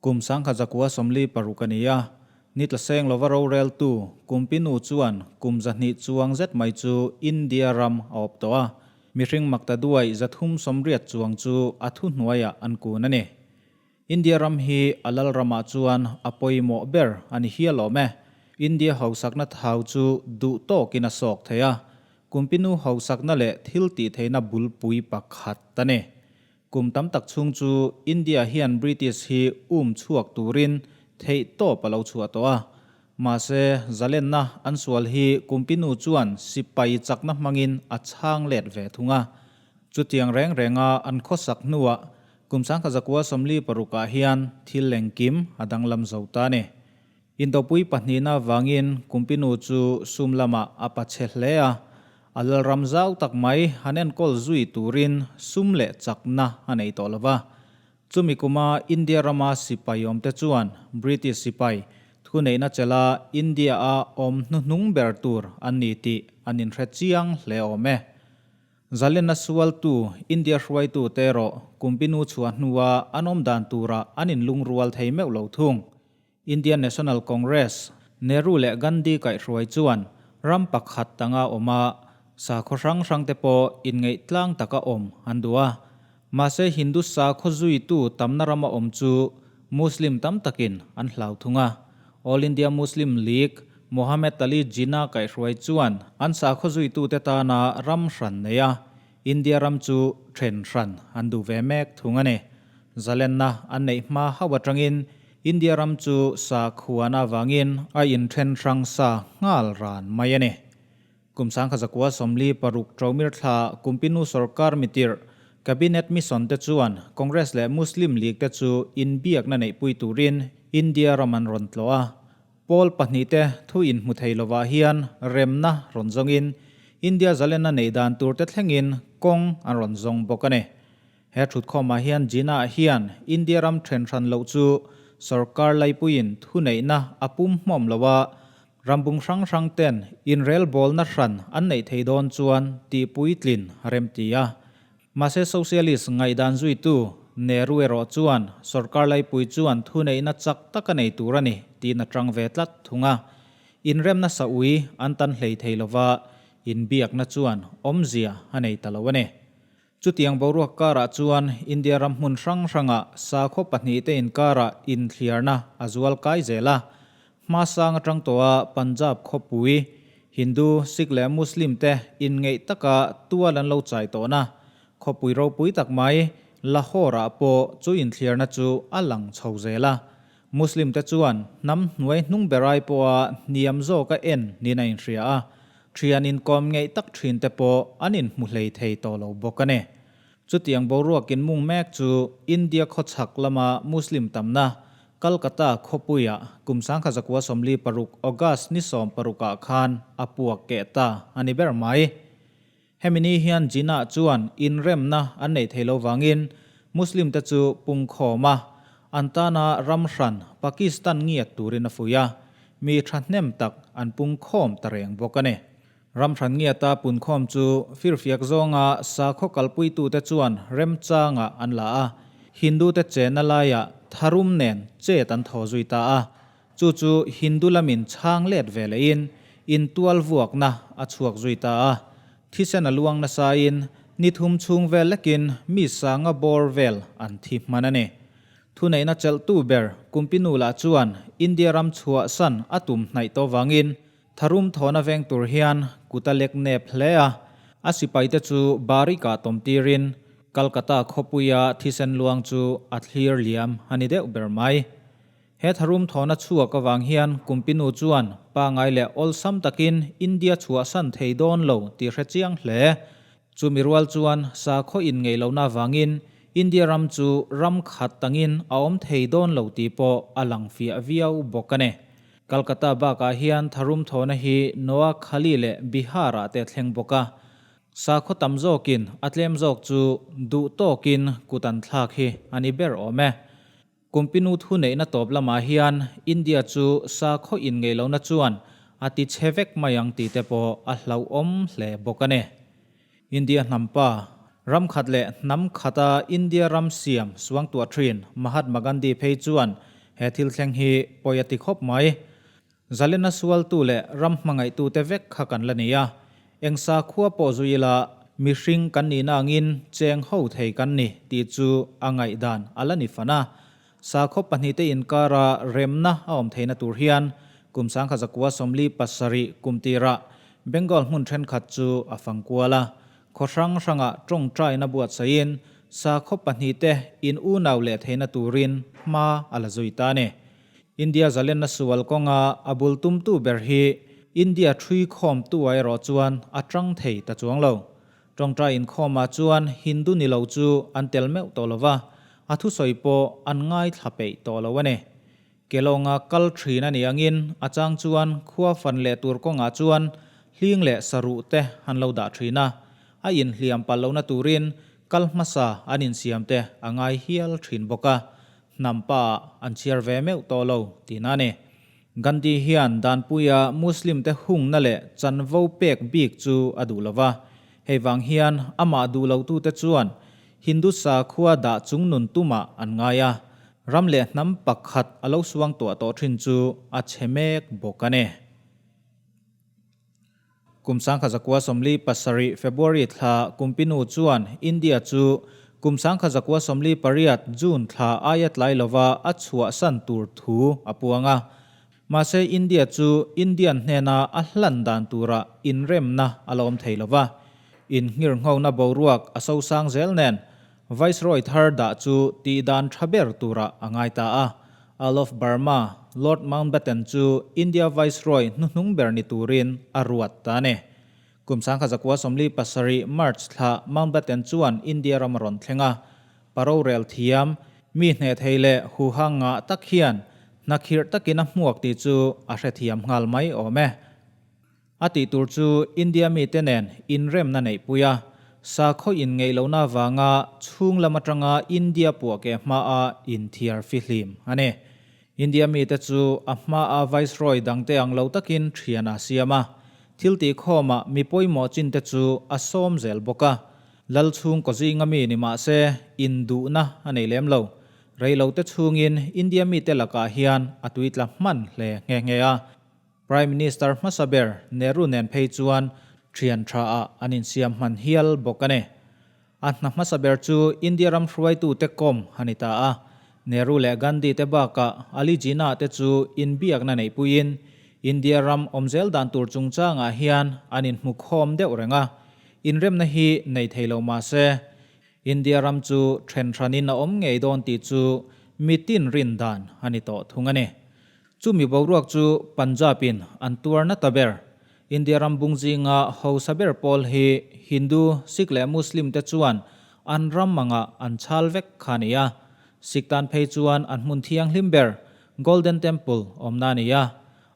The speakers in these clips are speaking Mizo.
Kum 1946 a ni a, ni tla seng lova roreltu Kumpinu chuan kum 200 chuang zet mai chu India ram a awp tawh a, mihring maktaduai 380 chuang chu a thuhnuaiah an kun a ni. India ram hi a lal ramah chuan a pawimawh ber a ni hial awm e. India hausakna thau chu duh tawkin a sawk thei a, Kumpinu hausakna leh thil tihtheihna bulpui pakhat a ni. Kum tam tak chhung chu India hian British hi um chhuak turin theih tawp a lo chhuah tawh a. Mahse, zalenna an sual hi Kumpinu chuan sipai chakna hmangin a chhang let ve thung a. Chutiang reng renga an khawsak hnuah kum 1946 ah hian thil lengkim a danglam zo ta a ni. Indopui pahnihna vangin Kumpinu chu sum lamah a pache hle a, a lalram zau tak mai han enkawl zui turin sum leh chakna a nei tawh lo va. Chumi kuma India rama sipai awmte chuan British sipai thuneihna chelha India-a awm hnuhnung ber tur an ni tih an inhre chiang hle awm e. Zalenna sualtu India hruaitute erawh Kumpinu chhuah hnua an awm dan turah an inlungrual thei meuh lo thung. Indian National Congress, Nehru leh Gandhi kaihhruai chuan ram pakhat tanga awm a, sakhaw hrang hrangte pawh inngeih tlang taka awm an duh a. Mahse Hindu sakhaw zuitu tamna rama awm chu Muslim tam takin an hlau thung a. All India Muslim League, Mohammed Ali Jinnah kaihhruai chuan an sakhaw zuitute tana ram hran nei a, India ram chu then hran an duh ve mek thung a ni. Zalenna an neih hma hauh atangin India ram chu sakhuan avangin a inthen hrang sa nghal ran mai a ni. Kum 1946 Ṭomir thla Kumpinu sorkar mitirh Cabinet Mission te chuan Congress leh Muslim League te chu inbiakna neihpui turin India ram an rawn tlawh a. Pawl pahnihte thu inhmu thei lovah hian remna rawn zawngin India zalenna neih dan turte thlengin kawng an rawn zawng bawk a ni. He thutkhawmah hian Jinnah hian India ram then hran loh chu sorkar laipuiin thuneihna a pum hmawm lo a, rambung hrang hrang ten inrelbawlna hran an neih thei dawn chuan tihpuitlin a remti a. Mahse Socialist ngaihdan zuitu Nehru erawh chuan sorkar laipui chuan thuneihna chak tak a nei tur a ni tiin a tang ve tlat thung a. Inremna saui an tan hlei thei lova inbiakna chuan awmzia a nei ta lo a ni. Chutiang boruak karah chuan India ram hmun hrang hrangah sakhaw pahnihte inkarah inthliarna a zual kai zel a. Hmasang atang tawha Punjab khawpui, Hindu, Sikh leh Muslim te inngeih taka tual an lo chai tawhna khawpui ropui tak mai Lahore-ah pawh chu inthliarna chu a lang chho zel a. Muslim te chuan hnam hnuai hnung berai pawha hniam zawka en niin a inhria a. Thian inkawm ngeih tak thin te pawh an inhmu hlei thei tawh lo bawk a ni. Chutiang boruak inmung mek chu India khawchhak lama Muslim tamna Calcutta khawpuiah kum 1946 August ni 16 ah khan a puak keh ta a ni ber mai. Hemi ni hian Jinnah chuan inremna an neih thei lo vangin Muslim te chu pungkhawm a, an tana ram hran Pakistan ngiat turin a fuih a. Mi thahnem tak an pungkhawm ta reng bawk a ni. Ram hran ngiata punkhawm chu firfiak zawnga sakhaw kalpuitute chuan remchangah an la a, Hindu-te chenna laiah tharum nen chet an thaw zui ta a. Chu chu Hindu lamin chhang let ve lehin intual vuakna a chhuak zui ta a. Thisen a luang nasain ni thum chhung vel lekin mi sanga bawr vel an thi hman a ni. Thuneihna chelhtu ber Kumpinu lah chuan India ram chhuahsan a tum hnaih tawh vangin tharum thawhna veng tur hian kut a lek nep hle a, a sipaite chu Barikah tawm tirin Calcutta khawpuia thisen luang chu a thlir liam a ni deuh ber mai. He tharum thawhna chhuak avang hian Kumpinu chuan pangai leh awlsam takin India chhuahsan thei dawn lo tih hre chiang hle. Chumi rual chuan sakhaw inngeih lohna avangin India ram chu ram khat tangin a awm thei dawn lo tih pawh a lang fiah viau bawk a ni. Calcutta bakah hian tharum thawhna hi Noakhali leh Bihar-ah te a thleng bawk a. Sakhaw tam zawkin a tlem zawk chu duh tawkin kut an thlak hi a ni ber awm e. Kumpinu thuneihna tawp lamah hian India chu sakhaw inngeih lohna chuan a ti chhe vek mai ang tih te pawh a hlauhawm hle bawk a ni. India hnampa, ram khat leh hnam khata India ram siam suangtuah thin Mahatma Gandhi phei chuan He thil thleng hi pawi a ti khawp mai. Zalena sualtu leh ram hmangaihtute vek kha kan la ni a. Eng sakhua pawh zui ila mihring kan nihna angin cheng ho thei kan ni tih chu a ngaihdan a la ni fan a. Sakhaw pahnihte inkara remna a awm theihna tur hian kum 1947 kum tirah Bengal hmun thenkhat chu a fang kual a. Khaw hrang hrangah tawngtaina buatsaihin sakhaw pahnihte in unau leh theihna turin hma a la zui ta a ni. India zalenna sual kawnga a bul tumtu ber hi India thui khawmtu ah erawh chuan a tang thei ta chuang lo. Tawngtai inkhawmah chuan Hindu ni lo chu an tel meuh tawh lo va, a thusawi pawh an ngaithla peih tawh lo a ni. Kelawnga kal thin a nih angin a chang chuan khua fan leh tur kawngah chuan hling leh saruh te an lo dah thin a, a inhliam palh lohna turin kal hmasa an insiam te a ngai hial thin bawk a, hnam pa ah an chhiar ve meuh tawh lo tihna a ni. Gandhi hian Danpuia Muslim te hungna leh chanvo pek bik chu a duh lo va, hei vang hian amah duh lotute chuan Hindu sakhua dah chung nun tumah an ngai a, ram leh hnam pakhat a lo suang tuah tawh thin chu a chhe mek bawk a ni. Kum 1947 February thla Kumpinu chuan India chu kum 1948 June thla aia tlai lova a chhuahsan tur thu a puang a. Mahse India chu Indian hnena a hlan dan tura inremna a la awm thei lova. Innghirnghona boruak a sosang zel nen Viceroy thar dah chu tih dan tha ber turah a ngai ta a. Earl of Burma, Lord Mountbatten chu India Viceroy hnuhnung ber ni turin a ruat ta a ni. Kum 1947 March thla Mountbatten chuan India ram a rawn thleng a. Pa rorel thiam, mi hneh thei leh huha ngah tak hian hna khirh takin a hmuak tih chu a hrethiam nghal mai awm e. A tih tur chu India mite nen inremna neihpui a, sakhaw inngeih lohna avanga chhung lam atanga India puahkeh hmaa inthiar fihlim a ni. India mite chu a hmaa Viceroy dangte ang lo takin thian a siam a, thil tihkhawmah mi pawimawh chinte chu a sawm zel bawk a. Lal chhungkaw zinga mi ni mah se induhna a nei lem lo. Reilote chhungin India mite lakah hian a tuitla hman hle nghe nghe a. Prime Minister hmasa ber Nehru nen phei chuan thian tha ah an insiam hman hial bawk a ni. A hna hmasa ber chu India ram hruaitute kawm a ni ta a. Nehru leh Gandhi te bakah Ali Jinnah te chu inbiakna neihpuiin India ram awmzel dan tur chungchangah hian an inhmu khawm deuh reng a. Inremna hi nei thei lo mah se India ram chu then hranin a awm ngei dawn tih chu mitin rin dan a ni tawh thung a ni. Chumi boruak chu Punjab in an tuar na ta ber. India ram bung zinga hausa ber pawl hi Hindu, Sikh leh Muslim te chuan an ram angah an chhal vek kha a ni a. Sikh tan phei chuan an hmun thianghlim ber Golden Temple awmna a ni a.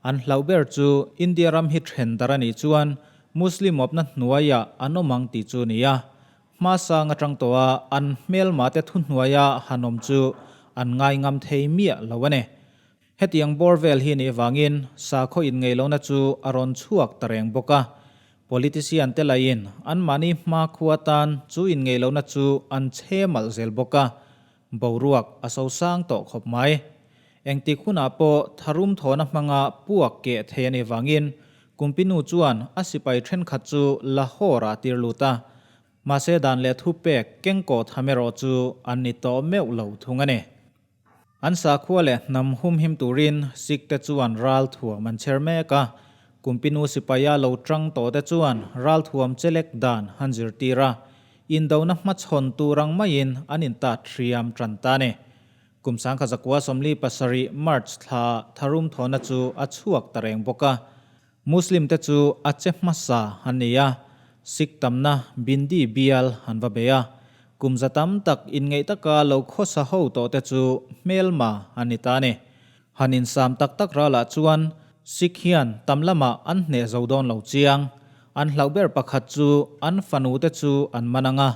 An hlauh ber chu India ram hi then dar a nih chuan Muslim awpna hnuaiah an awm ang tih chu a ni a. Hmasang atang tawha an hmelma te thuhnuaia han awm chu an ngaingam thei miah lo a ni. Hetiang bawr vel hi nih vangin sakhaw inngeihlohna chu a rawn chhuak ta reng bawk a. Politician te lahin anmahni hmakhua tan chu inngeihlohna chu an chhe malh zel bawk a. Boruak a sosang tawh khawp mai. Engtik hunah pawh tharum thawhna hmanga puak keh thei a nih vangin Kumpinu chuan a sipai thenkhat chu Lahore ah tir lut a. Mahse dan leh thupek kengkawh tham erawh chu an ni tawh meuh lo thung a ni. An sakhua leh hnam humhim turin Sikh te chuan ral thuam an chher mek a, Kumpinu sipaia lo tang tawh te chuan ral thuam chelek dan han zirtir a, indona hmachhawn tur ang maiin an intat hriam tan ta a ni. Kum 1947 March thla tharum thawhna chu a chhuak ta reng bawk a, Muslim te chu a che hmasa an ni a, Sikh tamna Bindi bial an va bei a. Kum za tam tak inngeih taka lo khawsa ho tawh te chu hmelma an ni ta a ni. Han insam tak tak ralah chuan Sikh hian tam lamah an hneh zo dawn lo chiang. An hlauh ber pakhat chu an fanu te chu an man ang a,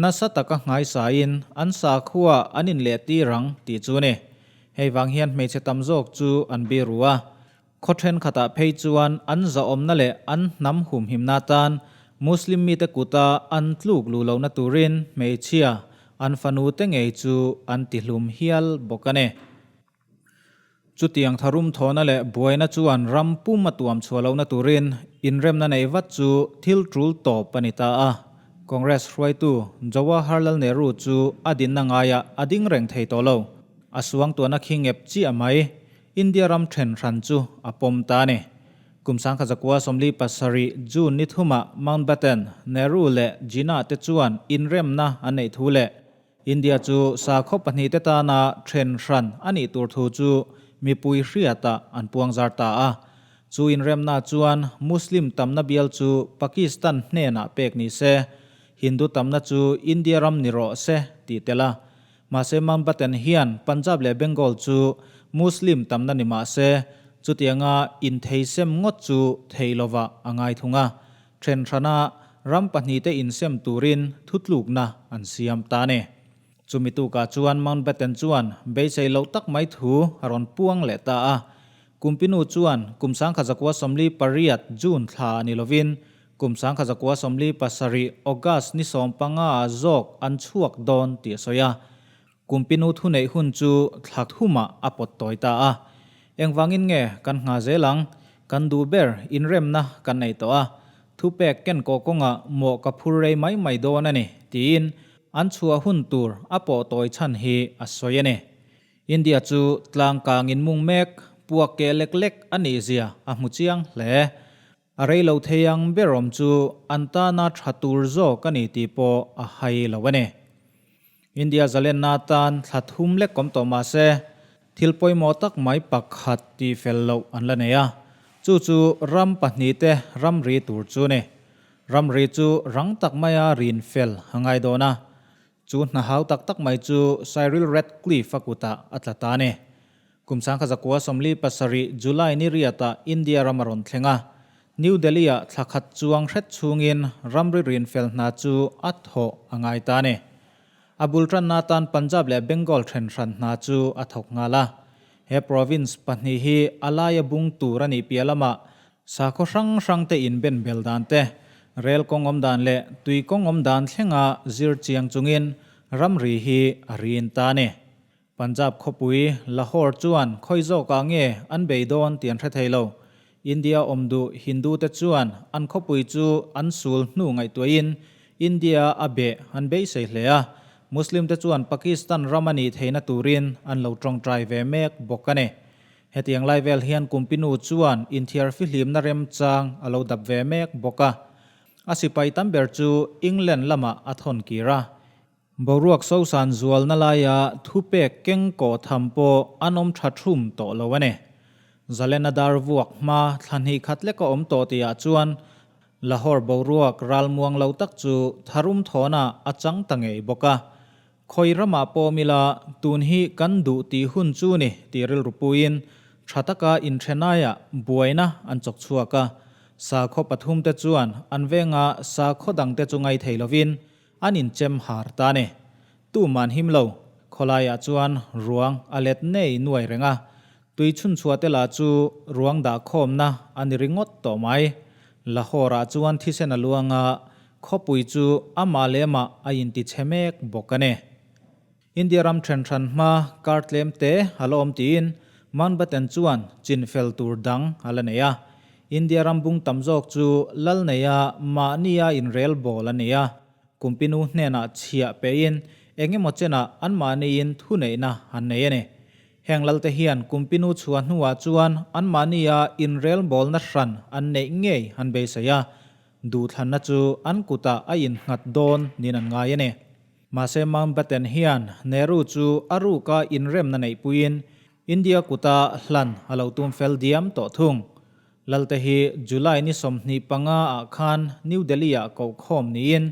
nasa taka nghaisaiin an sakhua an inlehtir ang tih chu a ni. Hei vang hian hmeichhe tam zawk chu an biru a, Khaw thenkhatah phei chuan an zahawmna leh an hnam humhimna atan Muslim mite kuta an tluk luh lohna turin hmeichhia an fanute ngei chu an tihlum hial bawk a ni. Chutiang tharum thawhna leh buaina chuan ram pum a tuam chhuah lohna turin inremna neih vat chu thil tul tawp a ni ta a. Congress hruaitu Jawaharlal Nehru chu a dinna ngaiah a ding reng thei tawh lo. A suangtuahna khi ngep chiah mai. India ram then hran chu a pawm ta a ni. Kum 1977 June ni thumah Mountbatten, Nehru leh Jinnah te chuan inremna an neih thu leh India chu sakhaw pahnihte tana then hran a nih tur thu chu mipui hriatah an puang zar ta a. Chu inremna chuan Muslim tamna bial chu Pakistan hnenah pek ni se, Hindu tamna chu India ram ni rawh se tih tel a. Mahse Mountbatten hian Punjab leh Bengal chu Muslim tamna ni mah se, chutianga intheisem ngawt chu theih lovah a ngai thung a. Ṭhenhrana ram pahnihte insem turin thutlukna an siam ta a ni. Chumi tukah chuan Mountbatten chuan beisei loh tak mai thu a rawn puang leh ta a. Kumpinu chuan kum 1948 June thla a ni lovin kum 1947 August ni 15 ah zawk an chhuak dawn tih a sawi a. Kumpinu thuneih hun chu thla thumah a pawt tawi ta a. Engvangin nge kan ngha zel ang? Kan duh ber inremna kan nei tawh a, thupek ken kawh kawngah mawh ka phur rei mai mai dawn a ni, tiin an chhuah hun tur a pawh tawi chhan hi a sawi a ni. India chu tlang kangin mung mek, puak keh lek lek a nih zia a hmu chiang hle. A rei lo thei ang ber awm chu an tana tha tur zawk a ni tih pawh a hai lo a ni. India zalenna atan thla thum lek awm tawh mah se, thil pawimawh tak mai pakhat tih fel loh an la nei a, chu chu ram pahnihte ramri tur chu a ni. Ramri chu rang tak maia rin fel a ngai dawn a, chu hna hau tak tak mai chu Cyril Radcliffe a kutah a tla ta a ni. Kum 1947 July ni riatah India ram a rawn thleng a, New Delhi-ah thla khat chuang hret chhungin ramri rin fel hna chu a thawh a ngai ta a ni. A bul tanna atan Punjab leh Bengal then hran hna chu a thawk nghal a. He province pahnih hi a laia bung tur a nih piah lamah sakhaw hrang hrang te inben bel dan te, rel kawng awm dan leh tui kawng awm dan thlenga zir chiang chungin ramri hi a rin ta a ni. Punjab khawpui Lahore chuan khawi zawkah nge an bei dawn tih an hre thei lo. India awm duh Hindu te chuan an khawpui chu an sul hnu ngaihtuahin India a beh an beisei hle a, Muslim te chuan Pakistan ram a nih theihna turin an lo tawngtai ve mek bawk a ni. Hetiang lai vel hian Kumpinu chuan inthiar fihlimna remchang a lo dap ve mek bawk a. A sipai tam ber chu England lamah a thawn kir a. Boruak sosan zualna laia thupek keng kawh tham pawh an awm tha thum tawh lo a ni. Zalena dar vuak hma thla hnih khat lek a awm tawh tihah chuan Lahore boruak ralmuang lo tak chu tharum thawnah a chang ta ngei bawk a. Khawi ramah pawh mila tun hi kan duh tih hun chu ni tih rilru puiin tha taka inthenaiah buaina an chawk chhuak a. Sakhaw pathumte chuan an venga sakhaw dangte chu ngaithei lovin An inchem har ta ni. Tuman him lo, khawlaiah chuan ruang a let nei nuai reng a, tui chhunchhuah te lah chu ruang dah khawmna a ni ringawt tawh mai. Lahore-ah chuan thisen a luang a, khawpui chu amah leh amah a intichhe mek bawk a ni. India ram then hran hma kar tlem te a la awm tiin Mountbatten chuan chin fel tur dang a la nei a. India ram bung tam zawk chu lal neia mahnia inrel bawl a ni a, Kumpinu hnenah chhiah pein eng emaw chenah anmahniin thuneihna an nei a ni. Heng lalte hian Kumpinu chhuah hnuah chuan anmahnia inrel bawlna hran an neih ngei an beisei a, duhthlanna chu an kutah a innghat dawn niin an ngai a ni. Mahse Mountbatten hian Nehru chu a ruka inremna neihpuiin India kuta hlan a lo tum fel diam tawh thung. Lalte hi July ni 25 ah khan New Delhi ah kohkhawm niin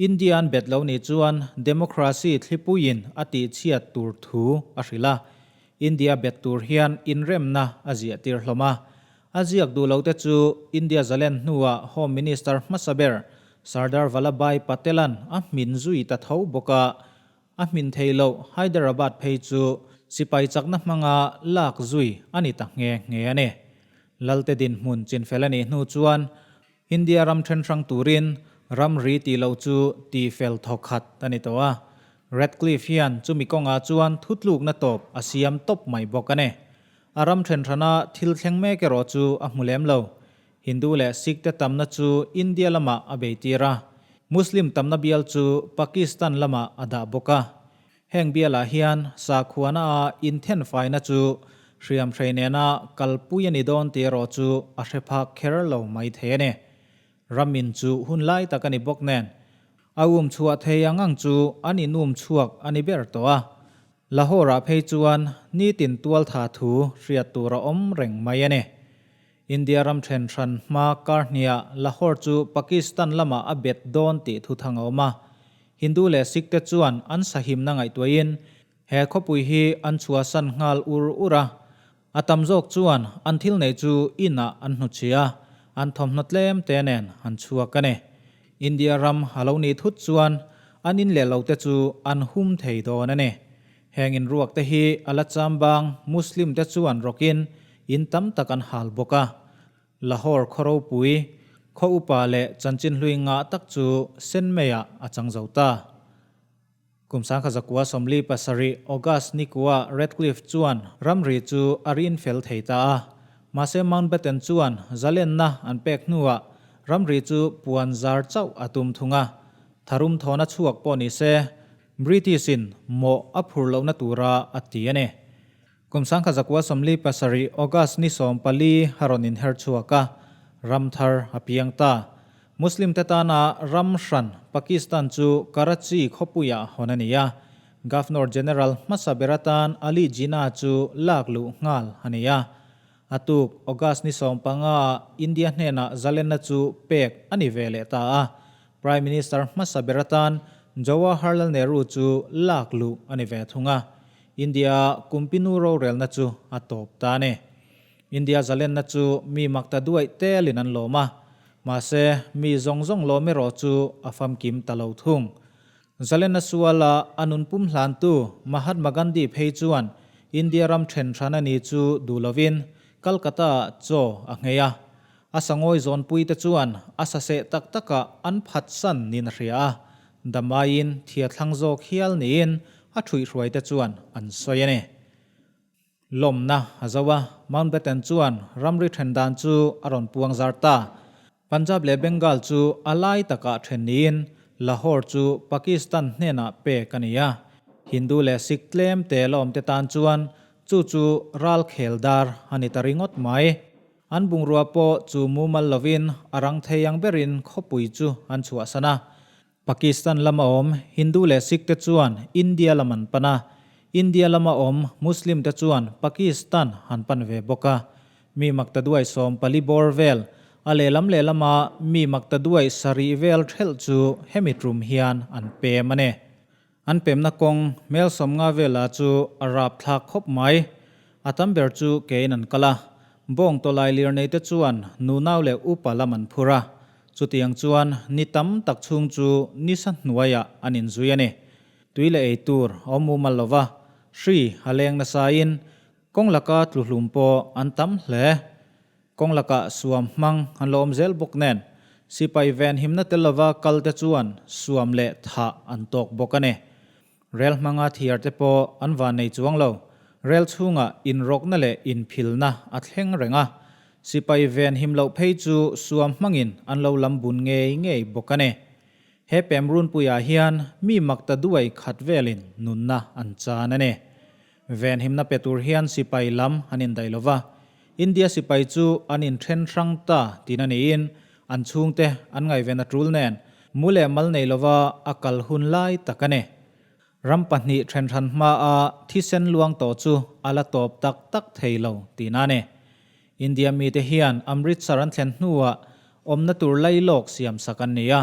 India an bet lo ni chuan democracy thlipuiin a tihchhiat tur thu a hrilh a. India bet tur hian inremna a ziahtir hlawm a. A ziak duh lote chu India zalen hnuah Home Minister hmasa ber Sardar Vallabhbhai Patel-a'n a hmin zui ta tho bawk a, a hmin thei loh Hyderabad phei chu sipai chakna hmanga lak zui a ni ta nghe nghe a ni. Lalte dinhmun chinfel a nih hnu chuan India ram then hrang turin ramri tih loh chu ti fel thaw khat a ni tawh a. Radcliffe hian chumi kawngah chuan thutlukna tawp a siam tawp mai bawk a ni. A ram ṭhenhrana thil thleng mek erawh chu a hmu lem lo. Hindu leh Sikh te tamna chu India lamah a beitir a, Muslim tamna bial chu Pakistan lamah a dah bawk a. Heng bialah hian sakhuana a inthenfaina chu hriamhrei nena kalpui a ni dawn tih erawh chu a hre phak kher lo mai thei a ni. Ramin chu hun lai tak a ni bawk nen, a um chhuah thei ang ang chu an inum chhuak a ni ber tawh a. Lahore-ah phei chuan nitin tualtha thu hriat tur a awm reng mai a ni. India ram then hran hma kar hniah Lahore chu Pakistan lamah a bet dawn tih thu thang a awm a. Hindu leh Sikh te chuan an sahimna ngaihtuahin he khawpui hi an chhuahsan nghal ur ur a. A tam zawk chuan an thil nei chu inah an hnuchhi a, an thawmhnaw tlem te nen an chhuak a ni. India ram a lo nih thut chuan an in leh lo te chu an hum thei dawn a ni. Heng inruak te hi a la chambang Muslim te chuan rawkin in tam tak an hal bawk a. Lahore khaw ropui, khaw upa leh chanchin hlui ngah tak chu Senmeiah a chang zo ta. Kum 1947 August nikua Radcliffe chuan ramri chu a rin fel thei ta a. Mahse Mountbatten chuan zalenna an pek hnuah ramri chu puan zar chauh a tum thung a. Tharum thawna chhuak pawh ni se British in mawh a phur lohna tura a ti a ni. Kum 1947 August ni 14 a rawn inher chhuak a, ram thar a piang ta. Muslim te tana ram hran Pakistan chu Karachi khawpuiah hawn a ni a, Governor General hmasa ber atan Ali Jinnah chu lak luh nghal a ni a. A tuk August ni 15 ah India hnenah zalenna chu pek a ni ve leh ta a, Prime Minister hmasa ber atan Jawaharlal Nehru chu lak luh a ni ve thung a. India kumpinu rorelna chu a tawp ta a ni. India zalenna chu mi makta duaih telin an lawm a, mahse mi zawng zawng lawm erawh chu a famkim ta lo thung. Zalenna suala a nun pum hlantu Mahatma Gandhi phei chuan India ram then hran a ni chu duh lovin Calcutta-ah chaw a nghei a. A sangawi zawnpuite chuan a saseh tak takah an phatsan niin a hria a, damaiin thia thlang zawk hial niin a ṭhuihhruaite chuan an sawi a ni. Lawmna a zo a, Mountbatten chuan ramri ṭhen dan chu a rawn puang zar ta. Punjab leh Bengal chu a lai takah ṭhen niin Lahore chu Pakistan hnenah pek a ni a. Hindu leh Sikh tlem te la awmte tan chuan chu chu ral khel dar a ni ta ringawt mai. An bungrua pawh chu mumal lovin a rang thei ang berin khawpui chu an chhuahsan a. Pakistan lama awm Hindu leh Sikh te chuan India lam an pan a, India lama awm Muslim te chuan Pakistan an pan ve bawk a. Mi maktaduai 14 bawr vel, a lehlam lehlama mi maktaduai sarih vel thelh chu hemi tum hian an pem a ni. An pemna kawng hmel 50 vela chu a rap thlak khawp mai. A tam ber chu kein an kal a. Bawng tawlai lir nei te chuan nunau leh upa lam an phur a. Chutiang chuan ni tam tak chhung chu nisa hnuaiah an inzui a ni. Tui leh ei tur a awm mumal lo va, hri a leng nasain kawng laka tluhlum pawh an tam hle. Kawng lakah suam hmang an lo awm zel bawk nen, sipai ven himna tel lova kal te chuan suam leh thah an tawk bawk a ni. Rel hmanga thiar te pawh an van nei chuang lo. Rel chhungah inrawkna leh inphilna a thleng reng a, sipai ven him loh phei chu suam hmangin an lo lam bun ngei ngei bawk a ni. He pem runpuiah hian mi makta duai khat velin nunna an chan a ni. Venhimna pe tur hian sipai lam an indaih lo va, India sipai chu an inthen hrang ta tihna niin an chhungte an ngaihven a tul nen mu leh mal nei lova a kal hun lai tak a ni. Ram pahnih then hran hmaa thisen luang tawh chu a la tawp tak tak thei lo tihna a ni. India mite hian Amritsar an thlen hnuah awmna tur lailawk siam sak an ni a,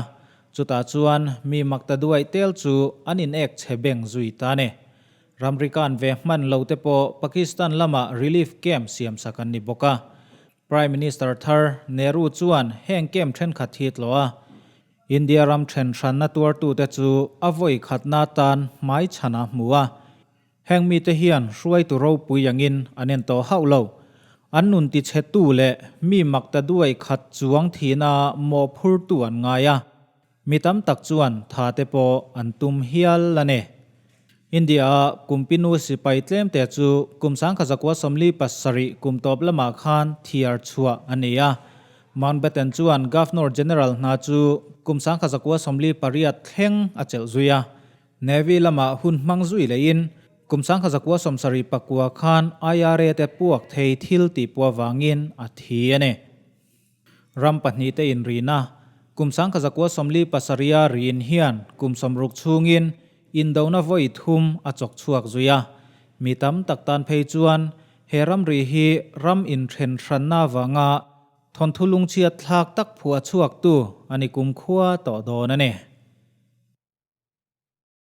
chutah chuan mi makta duaih tel chu an inek chhe beng zui ta a ni. Ramrikan ve hman lo te pawh Pakistan lama relief camp siam sak an ni bawk a. Prime Minister thar Nehru chuan heng camp thenkhat hi tlawh a, India ram then hranna tuartute chu a vawi khatna atan hmai chhan a hmu a. Heng mite hian hruaitu ropui angin an en tawh hauh lo. An nun tichhetu leh mi makta duai khat chuang thihna mawhphurtu an ngai a. Mi tam tak chuan tha te pawh an tum hial a ni. India-a Kumpinu sipai tlemte chu kum 1947 kum tawp lamah khan thiar chhuah a ni a. Mountbatten chuan Governor General hna chu kum 1948 thleng a chelh zui a. Navy lamah hun hmang zui lehin kum 1979 khan IRA te puak thei thil tih puah vangin a thi a ni. Ram pahnihte inrina, kum 1947 rin hian kum 60 chhungin indona vawi thum a chawk chhuak zui a. Mi tam tak tan phei chuan he ramri hi ram inthen hranna avanga thawnthu lungchhiat thlak tak phuah chhuaktu a ni kumkhua tawh dawn a ni.